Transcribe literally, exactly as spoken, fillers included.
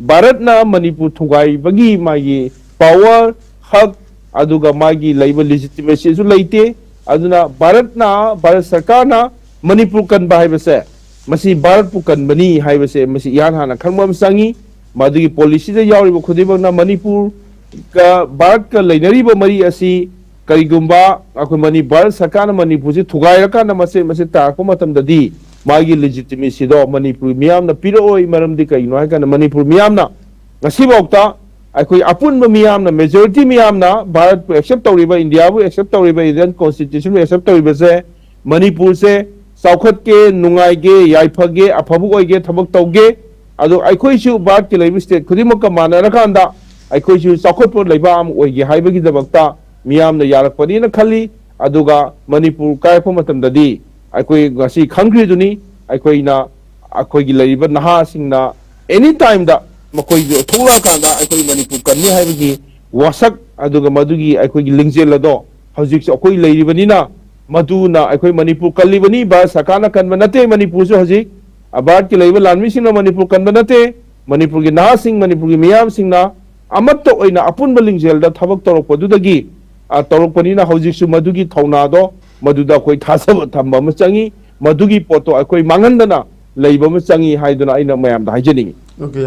ꯚꯥꯔꯠꯅ ꯃꯅꯤꯄꯨꯔ ꯊꯨꯒꯥꯏꯕꯒꯤ ꯃꯥꯒꯤ ꯄꯥꯋꯔ, ꯍꯛ, ꯑꯗꯨꯒ ꯃꯥꯒꯤ ꯂꯩꯕ ꯂꯤꯖꯤꯇꯤꯃꯦꯁꯤꯁꯨ ꯂꯩꯇꯦ꯫ ꯑꯗꯨꯅ ꯚꯥꯔꯠꯅ, ꯚꯥꯔꯠ ꯁꯔꯀꯥꯔꯅ ꯃꯅꯤꯄꯨꯔ ꯀꯟꯕ ꯍꯥꯏꯕꯁꯦ, ꯃꯁꯤ ꯚꯥꯔꯠꯄꯨ ꯀꯟꯕꯅꯤ ꯍꯥꯏꯕꯁꯦ ꯃꯁꯤ ꯏꯍꯥꯟ ꯍꯥꯟꯅ ꯈꯪꯕ ꯑꯃ ꯆꯪꯉꯤ꯫ ꯃꯗꯨꯒꯤ ꯄꯣꯂꯤꯁꯤꯗ ꯌꯥꯎꯔꯤꯕ ꯈꯨꯗꯤꯡꯃꯛꯅ ꯃꯅꯤꯄꯨꯔꯒ ꯚꯥꯔꯠꯀ ꯂꯩꯅꯔꯤꯕ ꯃꯔꯤ ꯑꯁꯤ ꯀꯔꯤꯒꯨꯝꯕ ꯑꯩꯈꯣꯏ ꯃꯅꯤ-, ꯚꯥꯔꯠ ꯁꯔꯀꯥꯔꯅ ꯃꯅꯤꯄꯨꯔꯁꯤ ꯊꯨꯒꯥꯏꯔꯀꯥꯟꯗ ꯃꯆꯦꯠ ꯃꯆꯦꯠ ꯇꯥꯔꯛꯄ ꯃꯇꯝꯗꯗꯤ ꯃꯥꯒꯤ ꯂꯤꯖꯤꯇꯤꯃꯦꯁꯤꯗꯣ ꯃꯅꯤꯄꯨꯔ ꯃꯤꯌꯥꯝꯅ ꯄꯤꯔꯛꯑꯣꯏ꯫ ꯃꯔꯝꯗꯤ ꯀꯩꯒꯤꯅꯣ ꯍꯥꯏ ꯀꯥꯟꯗ ꯃꯅꯤꯄꯨꯔ ꯃꯤꯌꯥꯝꯅ ꯉꯁꯤꯐꯥꯎꯗ ꯑꯩꯈꯣꯏ ꯑꯄꯨꯟꯕ ꯃꯤꯌꯥꯝꯅ, ꯃꯦꯖꯣꯔꯤꯇꯤ ꯃꯤꯌꯥꯝꯅ ꯚꯥꯔꯠꯄꯨ ꯑꯦꯛꯁꯦꯞ ꯇꯧꯔꯤꯕ, ꯏꯟꯗꯤꯌꯥꯕꯨ ꯑꯦꯛꯁꯦꯞ ꯇꯧꯔꯤꯕ, ꯏꯟꯗꯤꯌꯟ ꯀꯣꯟꯁꯇꯤꯇ꯭ꯌꯨꯁꯟꯕꯨ ꯑꯦꯛꯁꯦꯞ ꯇꯧꯔꯤꯕꯁꯦ ꯃꯅꯤꯄꯨꯔꯁꯦ ꯆꯥꯎꯈꯠꯀꯦ, ꯅꯨꯡꯉꯥꯏꯒꯦ, ꯌꯥꯏꯐꯒꯦ, ꯑꯐꯕ ꯑꯣꯏꯒꯦ, ꯊꯕꯛ ꯇꯧꯒꯦ, ꯑꯗꯣ ꯑꯩꯈꯣꯏꯁꯨ ꯚꯥꯔꯠꯀꯤ ꯂꯩꯔꯤꯕ ꯁ꯭ꯇꯦꯠ ꯈꯨꯗꯤꯡꯃꯛꯀ ꯃꯥꯟꯅꯔꯀꯥꯟꯗ ꯑꯩꯈꯣꯏꯁꯨ ꯆꯥꯎꯈꯠꯄ ꯂꯩꯕꯥꯛ ꯑꯃ ꯑꯣꯏꯒꯦ ꯍꯥꯏꯕꯒꯤꯗꯃꯛꯇ ꯃꯤꯌꯥꯝꯅ ꯌꯥꯔꯛꯄꯅꯤꯅ ꯈꯜꯂꯤ꯫ ꯑꯗꯨꯒ ꯃꯅꯤꯄꯨꯔ ꯀꯥꯏꯔꯛꯄ ꯃꯇꯝꯗꯗꯤ ꯑꯩꯈꯣꯏ ꯉꯁꯤ ꯈꯪꯈ꯭ꯔꯤꯗꯨꯅꯤ, ꯑꯩꯈꯣꯏꯅ, ꯑꯩꯈꯣꯏꯒꯤ ꯂꯩꯔꯤꯕ ꯅꯍꯥꯁꯤꯡꯅ ꯑꯦꯅꯤ ꯇꯥꯏꯝꯗ ꯃꯈꯣꯏꯁꯨ ꯊꯣꯛꯂꯛꯑꯀꯥꯟꯗ ꯑꯩꯈꯣꯏ ꯃꯅꯤꯄꯨꯔ ꯀꯟꯅꯤ ꯍꯥꯏꯕꯒꯤ ꯋꯥꯁꯛ, ꯑꯗꯨꯒ ꯃꯗꯨꯒꯤ ꯑꯩꯈꯣꯏꯒꯤ ꯂꯤꯡꯖꯦꯜ ꯑꯗꯣ ꯍꯧꯖꯤꯛꯁꯨ ꯑꯩꯈꯣꯏ ꯂꯩꯔꯤꯕꯅꯤꯅ, ꯃꯗꯨꯅ ꯑꯩꯈꯣꯏ ꯃꯅꯤꯄꯨꯔ ꯀꯜꯂꯤꯕꯅꯤ, ꯚꯥꯔꯠ ꯁꯔꯀꯥꯔꯅ ꯀꯟꯕ ꯅꯠꯇꯦ ꯃꯅꯤꯄꯨꯔꯁꯨ ꯍꯧꯖꯤꯛ꯫ ꯚꯥꯔꯠꯀꯤ ꯂꯩꯔꯤꯕ ꯂꯥꯟꯃꯤꯁꯤꯡꯅ ꯃꯅꯤꯄꯨꯔ ꯀꯟꯕ ꯅꯠꯇꯦ, ꯃꯅꯤꯄꯨꯔꯒꯤ ꯅꯍꯥꯁꯤꯡ, ꯃꯅꯤꯄꯨꯔꯒꯤ ꯃꯤꯌꯥꯝꯁꯤꯡꯅ ꯑꯃꯠꯇ ꯑꯣꯏꯅ ꯑꯄꯨꯟꯕ ꯂꯤꯡꯖꯦꯜꯗ ꯊꯕꯛ ꯇꯧꯔꯛꯄꯗꯨꯗꯒꯤ, ꯑ, ꯇꯧꯔꯛꯄꯅꯤꯅ ꯍꯧꯖꯤꯛꯁꯨ ꯃꯗꯨꯒꯤ ꯊꯧꯅꯥꯗꯣ, ꯃꯗꯨꯗ ꯑꯩꯈꯣꯏ ꯊꯥꯖꯕ ꯊꯝꯕ ꯑꯃ ꯆꯪꯉꯤ, ꯃꯗꯨꯒꯤ ꯄꯣꯠꯇꯣ ꯑꯩꯈꯣꯏ ꯃꯥꯡꯍꯟꯗꯅ ꯂꯩꯕ ꯑꯃ ꯆꯪꯉꯤ ꯍꯥꯏꯗꯨꯅ ꯑꯩꯅ ꯃꯌꯥꯝꯗ ꯍꯥꯏꯖꯅꯤꯡꯉꯤ꯫ ꯑꯣꯀꯦ, ꯌꯥꯝ